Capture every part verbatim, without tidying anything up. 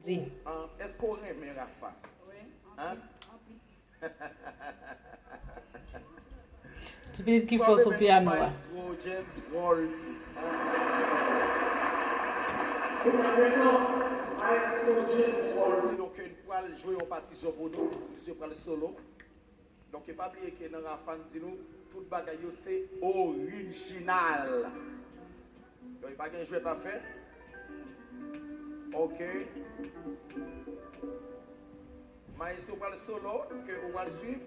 Di. An, èske w renmen Rafa? Wi, anpil, anpil. Ti pitit ki fò sou pyano a. Maestro James Roldy. Maestro James Roldy. Donk, l pral jwe yon patizon pou nou. Misye pral solo. Donk, e pa bliye ke nan Rafa n di nou, tout bagay yo se orijinal. Donk, pa gen jwèt a fè. Ok. Maestro pral solo, donk, ou pral swiv.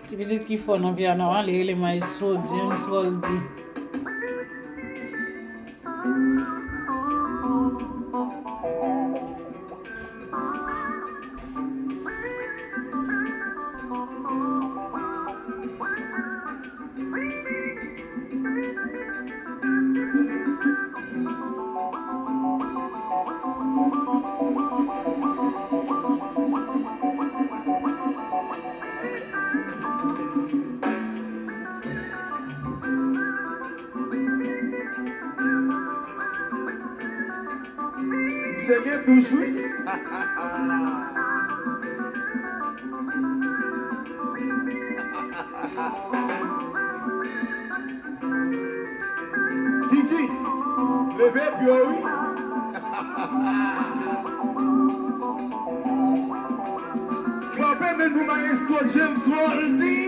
Ti pitit ki fò nan pyano a, li rele Maestro James Roldy. Misye gen touch, wi. Kiki, leve pye w, wi. Frape men pou Maestro James Roldy.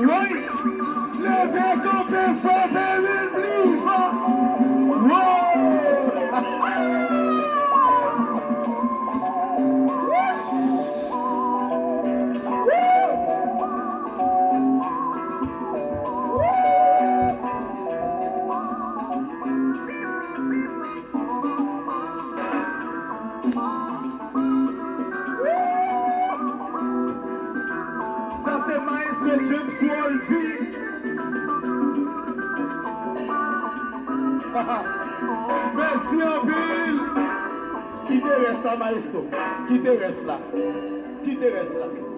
Woy! Leve kanpe, frape men pli fò! Woy! Sa se Maestro James Roldy. Mèsi anpil. Kite rès la, Maestro. Kite rès la. Kite rès la.